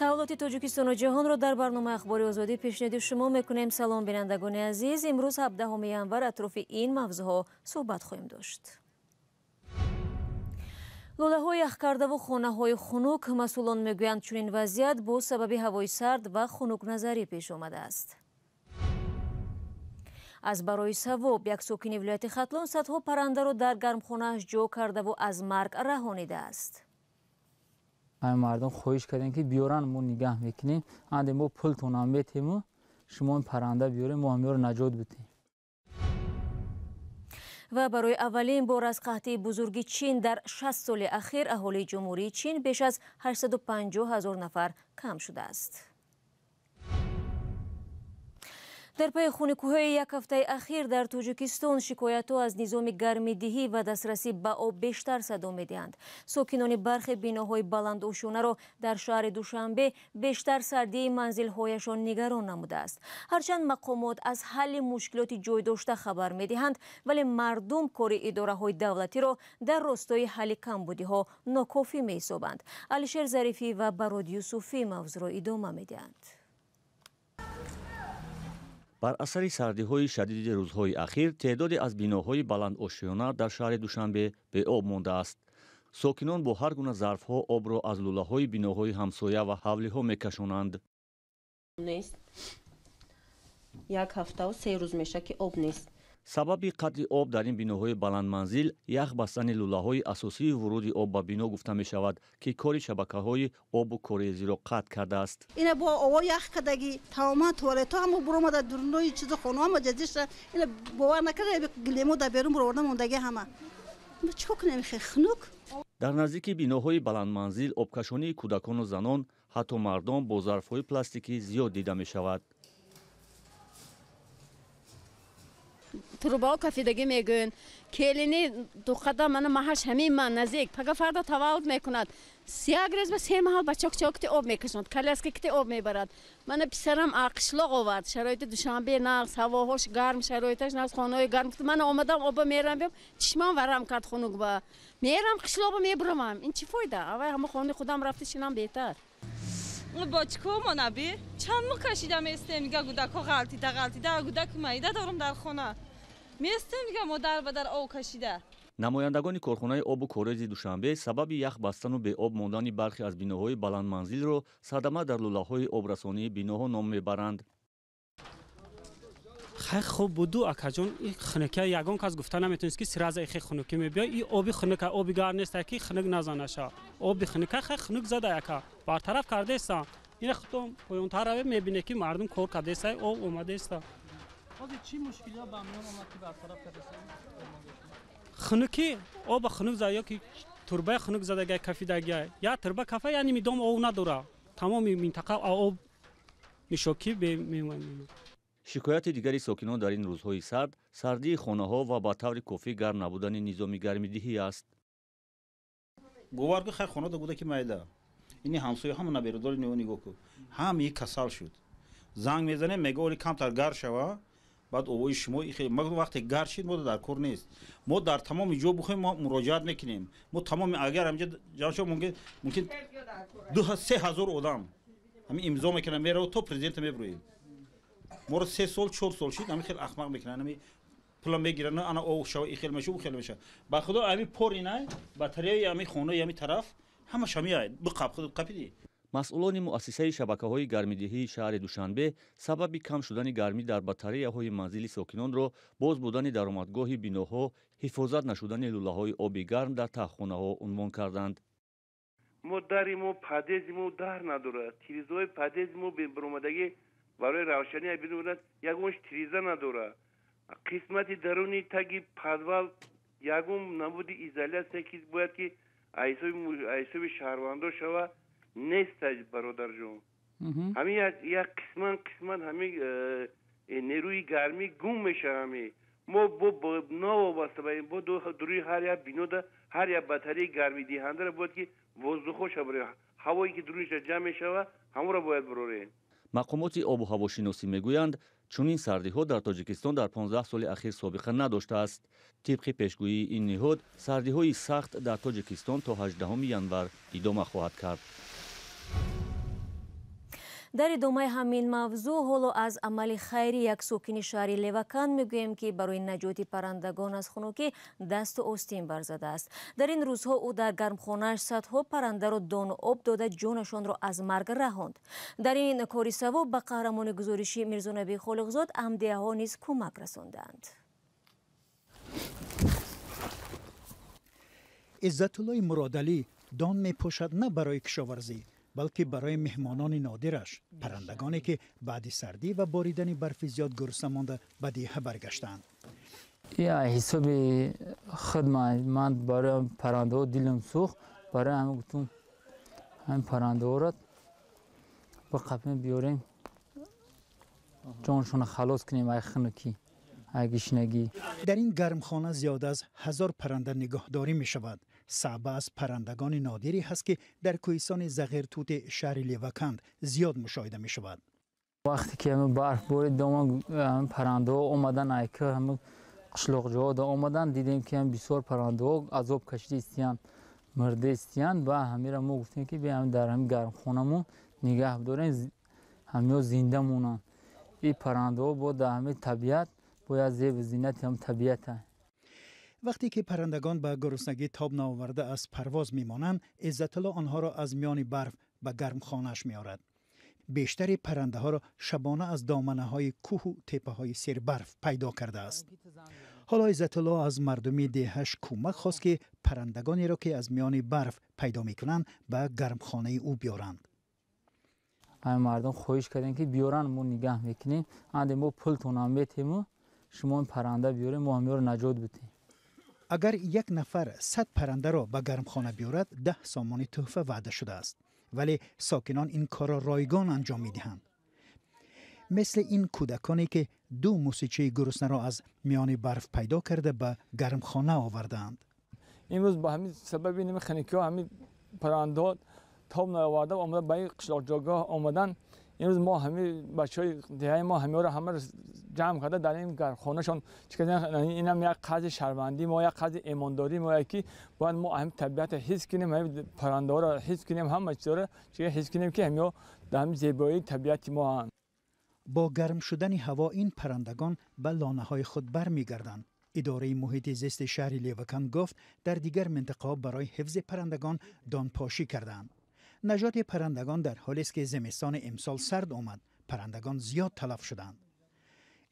Таҳаввулоти Тоҷикистону ҷаҳонро дар барномаи Ахбори Озодӣ пешниҳоди шумо мекунем. Салом, бинандагони азиз. Имрӯз 17 январ атрофи ин мавзӯъҳо суҳбат хоҳем дошт. Лӯлаҳои яхкардаву хонаҳои хунук. Масъулон мегӯянд, чунин вазъият бо сабаби ҳавои сард ва хунукназарӣ пеш омадааст. Аз барои савоб як сокини вилояти Хатлон садҳо паррандаро дар гармхонааш ҷо кардаву аз марг раҳонидааст. Ҳамин мардум хоҳиш кардем, ки биёран, мо нигаҳ мекунем, анде мо пултонам метему, шумо парранда биёрем, мо ҳамёро наҷот битем. Ва барои аввалин бор аз қаҳтии бузурги Чин дар 60 соли ахир аҳолии Ҷумҳурии Чин беш аз 850 ҳазор нафар кам шудааст. Дар пайи хунукиҳои як ҳафтаи ахир дар Тоҷикистон шикоятҳо аз низоми гармидиҳӣ ва дастрасӣ ба об бештар садо медиҳанд. Сокинони бархе биноҳои баландошёнаро дар шаҳри Душанбе бештар сардии манзилҳояшон нигарон намудааст. Ҳарчанд мақомот аз ҳалли мушкилоти ҷойдошта хабар медиҳанд, вале мардум кори идораҳои давлатиро дар ростои ҳалли камбудиҳо нокофӣ меҳисобанд. Алишер Зарифӣ ва Барод Юсуфӣ мавзӯъро идома медиҳанд. Бар асари сардиҳои шадиди рӯзҳои ахир теъдоде аз биноҳои баландошёна дар шаҳри Душанбе беоб мондааст. Сокинон бо ҳар гуна зарфҳо обро аз лӯлаҳои биноҳои ҳамсоя ва ҳавлиҳо мекашонанд. Нест. Як ҳафтаву 3 рӯз меша, ки об нест. Сабаби қатъи об дар ин биноҳои баландманзил ях бастани лӯлаҳои асосии вуруди об ба бино гуфта мешавад, ки кори шабакаҳои обу корезиро қатъ кардааст. Ина бо ово ях кардагӣ, тамоман туалетҳо ҳама буромада, дурунои чизо хонаҳо ҳама ҷазиша. Ина бовар накарда, гилемо дар берун буроварда мондагӣ ҳама. Чикор кунем, хе хунук? Дар наздики биноҳои баландманзил обкашонии кӯдакону занон, ҳатто мардон бо зарфҳои пластикӣ зиёд дида мешавад. Трубао кафидагӣ мегӯянд. Келини дуқада мана маҳаш ҳамин ман наздик. Пага фарда таваллуд мекунад. Як рӯз ба се маҳал бачокчокти об мекашонад, коляска кити об мебарад. Мана писарам қишлоқ овард. Шароити Душанбе нағз, ҳавоҳош гарм, шароиташ нағз, хонаҳои гарм. Мана омадам, оба мерам, биём, чишмам варам кард хунук ба. Мерам қишлоқба мебурамам. Ин чӣ фойда? Авай ҳама хонаи худам рафта шинам беҳтар. Бочко монаби чанд мо кашида местем, дига гудако ғалтида ғалтида, гудаки майда дорам дар хона. Местем дига модар ба дар об кашида. Намояндагони корхонаи обу корези Душанбе сабаби ях бастану беоб мондани бархе аз биноҳои баландманзилро садама дар лӯлаҳои обрасонии биноҳо ном мебаранд. Хай хуб буду, акаҷон, и хунукия ягон кас гуфта наметавонист, ки сразу ихе хунукӣ мебиёй. И оби хунука, оби гарм нест, ки хунук назанаша. Оби хунука хай хунук зада яка бартараф кардаеста. Ина худтон поёнтар равед, мебинед, ки мардум кор кардаеста, об омадаеста. Ҳозир чӣ мушкилиҳо ба миён омад, ки бартараф кардаеста? Хунукӣ, оба хунук зада ё ки турбаи хунук задагай, кафидагай. Я турба кафа, я ними дом об надора. Тамоми минтақа об нишокӣ мемонад. Шикояти дигари сокинон дар ин рӯзҳои сард сардии хонаҳо ва ба таври кофӣ гарм набудани низоми гармидиҳӣ аст. Бовар кун, хай хона буда, ки майда. Ини ҳамсоя ҳама наберадори нигоҳ кун, ҳамаи касал шуд. Занг мезанем, мега оли камтар гар шава, баъд овои шумо. Вақте гар шид, мо дар кор нест. Мо дар тамоми ҷо бухоем, мо муроҷиат мекунем. Мо тамоми агар ҳамҷа ҷамъ мумкин 2-3 ҳазор одам ҳамин имзо мекунам, мерава то президента мебурем. Моро 3 сол, 4 сол шид, ҳамин хел ахмақ мекунанд, ҳамин пула мегиранд, ана ов шава, и хел меша, у хел меша. Ба худо, ҳамин пор инай батареяи ҳамин хонаи ҳамин тараф ҳамаш ҳамин биқап худ қапиди. Масъулони муассисаи шабакаҳои гармидиҳии шаҳри Душанбе сабаби кам шудани гармӣ дар батареяҳои манзили сокинонро боз будани даромадгоҳи биноҳо, ҳифозат нашудани лӯлаҳои оби гарм дар таҳхонаҳо унвон карданд. Мо дари мо подъезди мо дар надорад. Тирезаҳои подъезди мо бебаромадагӣ барои равшанӣ бинобарад, ягонш тиреза надорад. Қисмати даруни таги подвал ягон намуди изоляция, ки бояд ки ҳисоби шаҳрвандо шава, нест, бародарҷон. Ҳамин як қисман қисман ҳамин нерӯи гармӣ гум мешава. Ҳамин мо бо новобаста ба ин бо дуруи ҳар як бинода ҳар як батареяи гармидиҳандаро бояд ки воздухоша барем, ҳавое ки дуруниша ҷамъ мешава, ҳамонро бояд барорем. Мақомоти обу ҳавошиносӣ мегӯянд, чунин сардиҳо дар Тоҷикистон дар 15 соли ахир собиқа надоштааст. Тибқи пешгӯии ин ниҳод, сардиҳои сахт дар Тоҷикистон то 18 январ идома хоҳад кард. Дар идомаи ҳамин мавзӯъ ҳоло аз амали хайри як сокини шаҳри Леваканд мегӯем, ки барои наҷоти паррандагон аз хунукӣ дасту остин барзадааст. Дар ин рӯзҳо ӯ дар гармхонааш садҳо паррандаро дону об дода ҷонашонро аз марг раҳонд. Дар ин кори савоб ба қаҳрамони гузориши Мирзонабӣ Холиқзод ҳамдеҳаҳо низ кӯмак расондаанд. Иззатуллои Муродалӣ дон мепӯшад на барои кишоварзӣ, балки барои меҳмонони нодираш, паррандагоне ки баъди сардӣ ва боридани барфи зиёд гурусна монда ба деҳа баргаштаанд. Ҳисоби худ ман барои паррандаҳо дилам сӯхт, барои ҳамин гуфтум ҳамин паррандаҳоро биқапем, биёрем, ҷоншонро халос кунем ай хунукӣ, ай гишнагӣ. Дар ин гармхона зиёд аз 1000 парранда нигоҳдорӣ мешавад. Саъба аз паррандагони нодире ҳаст, ки дар кӯҳистони Зағиртути шаҳри Леваканд зиёд мушоҳида мешавад. Вақте ки ҳамин барф борид, ҳамин паррандаҳо омадан, айка ҳамин қишлоқҷоҳо омадан, дидем ки ҳам бисёр паррандаҳо азоб кашида истиянд, мурда истиянд ва ҳамира мо гуфтем, ки биям дар ҳамин гармхонамон нигаҳ дорем, ҳамиҳо зинда монанд. Ин паррандаҳо бо дар ҳамин табиат бояд зебу зинати ҳам табиата. Вақте ки паррандагон ба гуруснагӣ тоб наоварда аз парвоз мемонанд, Иззатулло онҳоро аз миёни барф ба гармхонааш меорад. Бештари паррандаҳоро шабона аз доманаҳои кӯҳу теппаҳои сербарф пайдо кардааст. Ҳоло Иззатулло аз мардуми деҳаш кӯмак хост, ки паррандагонеро, ки аз миёни барф пайдо мекунанд, ба гармхонаи ӯ биёранд. Ҳамин мардум хоҳиш кардем, ки биёранд, мо нигаҳ мекунем, анде мо пултонам метему, шумо парранда биёрем, мо ҳамиёро наҷот бидем. Агар як нафар 100 паррандаро ба гармхона биёрад, 10 сомони тӯҳфа ваъда шудааст. Вале сокинон ин корро ройгон анҷом медиҳанд. Мисли ин кӯдаконе, ки ду мусичаи гуруснаро аз миёни барф пайдо карда ба гармхона овардаанд. Имрӯз ба ҳамин сабаби ними хунукиҳо ҳамин паррандаҳо тоб наоварда омада ба ин қишлоқҷойгоҳ омадан. Имрӯз мо ҳамин бачаҳои деҳаи мо ҳамиҳоро ҳамаро ҷамъ карда дар ин гармхонашон инам як қази шармандӣ мо, як қази имондорӣ мо, ки бояд мо ҳамин табиатро ҳис кунем, ҳамин паррандаҳоро ҳис кунем, ҳама чизҳоро ҳис кунем, ки ҳамиҳо дар ҳамин зебоии табиати мо ҳанд. Бо гарм шудани ҳаво ин паррандагон ба лонаҳои худ бармегарданд. Идораи муҳити зисти шаҳри Леваканд гуфт, дар дигар минтақаҳо барои ҳифзи паррандагон донпошӣ кардаанд. Наҷоти паррандагон дар ҳолест, ки зимистони имсол сард омад, паррандагон зиёд талаф шуданд.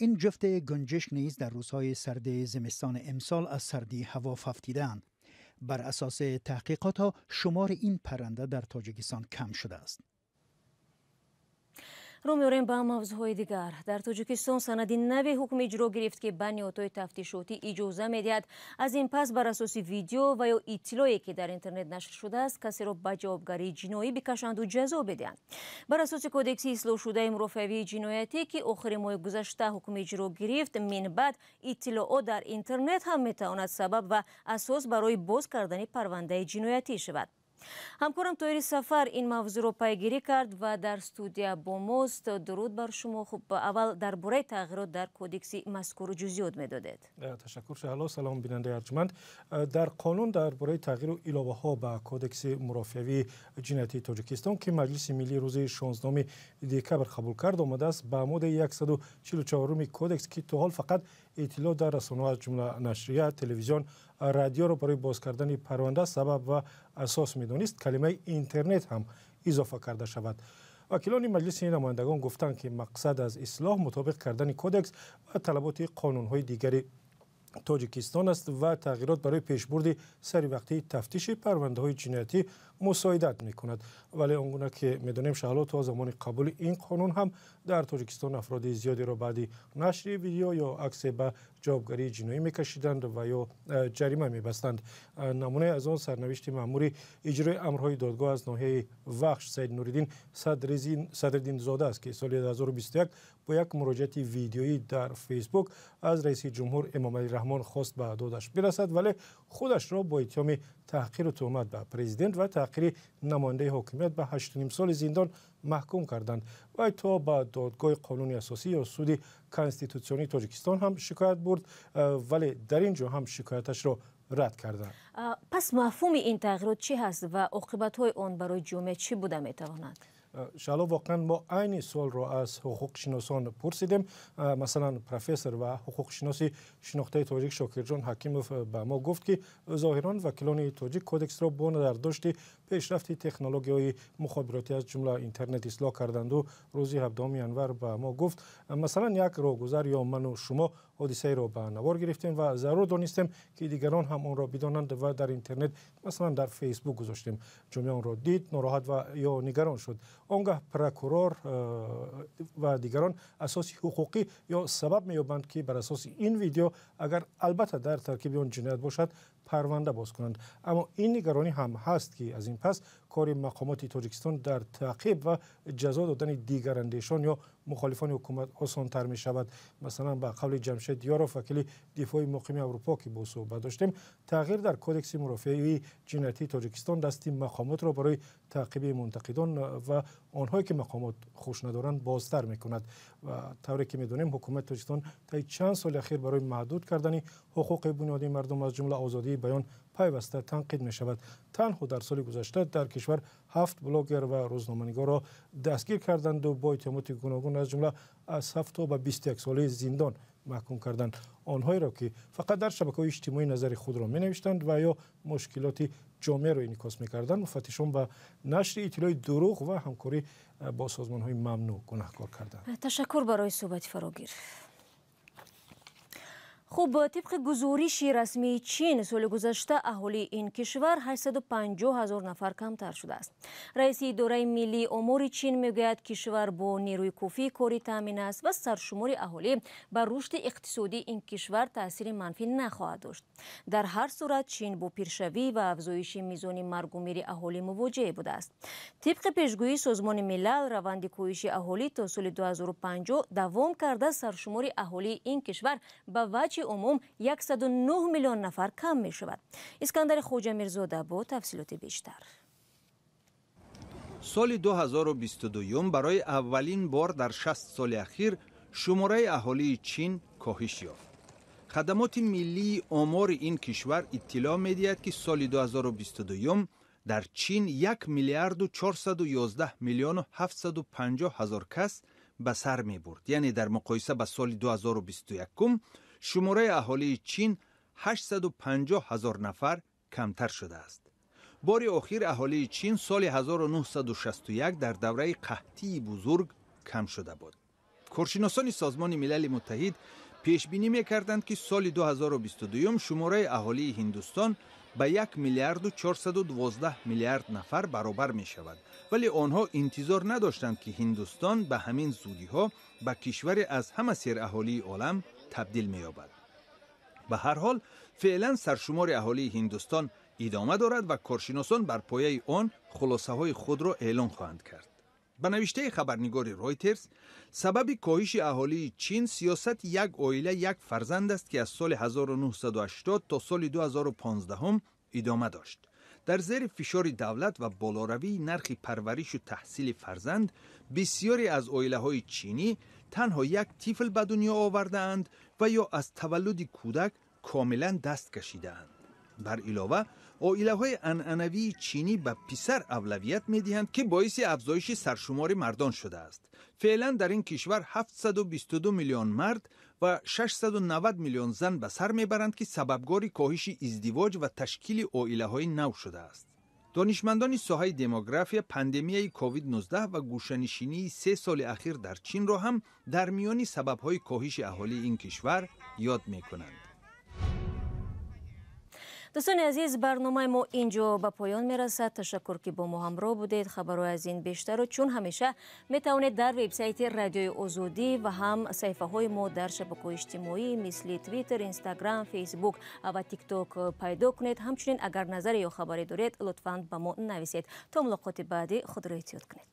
Ин ҷуфти гунҷишк низ дар рӯзҳои сарди зимистони имсол аз сардии ҳаво фавтидаанд. Бар асоси таҳқиқотҳо шумори ин парранда дар Тоҷикистон кам шудааст. Рӯ меорем ба мавзӯъҳои дигар. Дар Тоҷикистон санади нави ҳукми иҷро гирифт, ки ба ниҳодҳои тафтишотӣ иҷоза медиҳад аз ин пас бар асоси видео ва ё иттилоъе, ки дар интернет нашр шудааст, касеро ба ҷавобгарии ҷиноӣ бикашанду ҷазо бидиҳанд. Бар асоси кодекси ислоҳшудаи мурофиавии ҷиноятӣ, ки охири моҳи гузашта ҳукми иҷро гирифт, минбаъд иттилоот дар интернет ҳам метавонад сабаб ва асос барои боз кардани парвандаи ҷиноятӣ шавад. Ҳамкорам Тоҳири Сафар ин мавзӯъро пайгирӣ кард ва дар студия бо мост. Дуруд бар шумо. Хуб, аввал дар бораи тағйирот дар кодекси мазкур ҷузъиёт медодед. Ташаккур Шаҳло. Салом бинандаи арҷманд. Дар қонун дар бораи тағйиру иловаҳо ба кодекси мурофиавии ҷиноятии Тоҷикистон, ки Маҷлиси миллӣ рӯзи 16 декабр қабул кард, омадааст ба моддаи 144 кодекс, ки то ҳол фақат иттилоъ дар расонаҳо аз ҷумла нашрия, телевизион, радиоро барои боз кардани парванда сабаб ва асос медонист, калимаи интернет ҳам изофа карда шавад. Вакилони Маҷлиси намояндагон гуфтанд, ки мақсад аз ислоҳ мутобиқ кардани кодекс ва талаботи қонунҳои дигари Тоҷикистон аст ва тағйирот барои пешбурди саривақтии тафтиши парвандаҳои ҷиноятӣ мусоидат мекунад. Вале он гуна ки медонем, Шаҳло, то замони қабули ин қонун ҳам дар Тоҷикистон афроди зиёдеро баъди нашри видео ё аксе ба ҷавобгарии ҷиноӣ мекашиданд ва ё ҷарима мебастанд. Намунаи аз он сарнавишти маъмури иҷрои амрҳои додгоҳ аз ноҳияи Вахш Саид Нуриддин Садриддинзода аст, ки соли 2021 бо як муроҷиати видеоӣ дар Фейсбук аз раиси ҷумҳур Эмомалӣ Раҳмон хост ба додаш бирасад, вале худашро бо иттиҳоми таҳқиру туҳмат ба президент ва таҳқири намояндаи ҳокимият ба 8,5 соли зиндон маҳкум карданд. Вай то ба додгоҳи қонуни асосӣ ё суди конститутсионии Тоҷикистон ҳам шикоят бурд, вале дар ин ҷо ҳам шикояташро рад карданд. Пас мафҳуми ин тағйирот чӣ ҳаст ва оқибатҳои он барои ҷомеа чӣ буда метавонад? Шаҳло, воқеан мо айни суолро аз ҳуқуқшиносон пурсидем. Масалан, профессор ва ҳуқуқшиноси шинохтаи тоҷик Шокирҷон Ҳакимов ба мо гуфт, ки зоҳиран вакилони тоҷик кодексро бо назардошти пешрафти технологияҳои мухобиротӣ, аз ҷумла интернет, ислоҳ карданду рӯзи 17 январ ба мо гуфт, масалан, як роҳгузар ё ману шумо ҳодисаеро ба навор гирифтем ва зарур донистем, ки дигарон ҳам онро бидонанд ва дар интернет, масалан дар Фейсбук гузоштем. Ҷомеа онро дид, нороҳат ва ё нигарон шуд. Он гаҳ прокурор ва дигарон асоси ҳуқуқӣ ё сабаб меёбанд, ки бар асоси ин видео, агар албатта дар таркиби он ҷиноят бошад, парванда боз кунанд. Аммо ин нигаронӣ ҳам ҳаст, ки аз ин пас кори мақомоти Тоҷикистон дар таъқиб ва ҷазо додани дигарандешон ё мухолифони ҳукумат осонтар мешавад. Масалан, ба қавли Ҷамшед Диёров, вакили дифои муқими Аврупо, ки бо суҳбат доштем, тағйир дар кодекси мурофиаи ҷиноятии Тоҷикистон дасти мақомотро барои таъқиби мунтақидон ва онҳое, ки мақомот хуш надоранд, бозтар мекунад. Ва тавре ки медонем, ҳукумати Тоҷикистон таи чанд соли ахир барои маҳдуд кардани ҳуқуқи бунёдии мардум, аз ҷумла озодии баён, пайваста танқид мешавад. Танҳо дар соли гузашта дар кишвар 7 блогер ва рӯзноманигорро дастгир карданду бо иттиҳомоти гуногун, аз ҷумла аз 7 то ба 21 солаи зиндон маҳкум карданд онҳоеро, ки фақат дар шабакаҳои иҷтимоӣ назари худро менавиштанд ва ё мушкилоти ҷомеаро инъикос мекарданд. Муфаттишон ба нашри иттилои дурӯғ ва ҳамкорӣ бо созмонҳои мамнӯъ гунаҳкор карданд. Ташаккур барои суҳбати фарогир. Хуб, тибқи гузориши расмии Чин, соли гузашта аҳолии ин кишвар 850 ҳазор нафар камтар шудааст. Раиси идораи миллии омори Чин мегӯяд, кишвар бо нерӯи кофии корӣ таъмин аст ва саршумори аҳолӣ ба рушди иқтисодии ин кишвар таъсири манфӣ нахоҳад дошт. Дар ҳар сурат, Чин бо пиршавӣ ва афзоиши мизони маргумири аҳолӣ мувоҷеҳ будааст. Тибқи пешгӯии Созмони Милал, раванди коҳиши аҳолӣ то соли 2050 давом карда, саршумори аҳолии ин кишвар ба ваҷҳи умум 109 миллион нафар кам мешавад. Искандари Хоҷамирзода бо тафсилоти бештар. Соли 2022 барои аввалин бор дар 60 соли ахир шумораи аҳолии Чин коҳиш ёфт. Хадамоти миллии омори ин кишвар иттилоъ медиҳад, ки соли 2022 дар Чин 1 миллиарду 411 миллиону 750 ҳазор кас ба сар мебурд. Яъне дар муқоиса ба соли 2021 шумораи аҳолии Чин 850 ҳазор нафар камтар шудааст. Бори охир аҳолии Чин соли 1961 дар давраи қаҳтии бузург кам шуда буд. Коршиносони Созмони Милали Муттаҳид пешбинӣ мекарданд, ки соли 2022 шумораи аҳолии Ҳиндустон ба 1 миллиарду 412 миллиард нафар баробар мешавад, вале онҳо интизор надоштанд, ки Ҳиндустон ба ҳамин зудиҳо ба кишваре аз ҳама сераҳолии олам табдил меёбад. Ба ҳар ҳол, феълан саршумори аҳолии Ҳиндустон идома дорад ва коршиносон бар пояи он хулосаҳои худро эълон хоҳанд кард. Ба навиштаи хабарнигори Ройтерс, сабаби коҳиши аҳолии Чин сиёсати як оила як фарзанд аст, ки аз соли 1980 то соли 2015 идома дошт. Дар зери фишори давлат ва болоравии нархи парваришу таҳсили фарзанд, бисёре аз оилаҳои чинӣ танҳо як тифл ба дунё овардаанд ва ё аз таваллуди кӯдак комилан даст кашидаанд. Бар илова, оилаҳои анъанавии чинӣ ба писар авлавият медиҳанд, ки боиси афзоиши саршумори мардон шудааст. Феълан дар ин кишвар 722 миллион мард ва 690 миллион зан ба сар мебаранд, ки сабабгори коҳиши издивоҷ ва ташкили оилаҳои нав шудааст. Донишмандони соҳаи демография пандемияи COVID-19 ва гӯшанишинии 3 соли ахир дар Чинро ҳам дар миёни сабабҳои коҳиши аҳолии ин кишвар ёд мекунанд. Дӯстони азиз, барномаи мо инҷо ба поён мерасад. Ташаккур, ки бо мо ҳамроҳ будед. Хабарҳои аз ин бештарро чун ҳамеша метавонед дар вебсайти Радиои Озодӣ ва ҳам саҳифаҳои мо дар шабакаҳои иҷтимоӣ мисли Твиттер, Инстаграм, Фейсбук ва Тикток пайдо кунед. Ҳамчунин, агар назаре ё хабаре доред, лутфан ба мо нависед. То мулоқоти баъдӣ худро эҳтиёт кунед.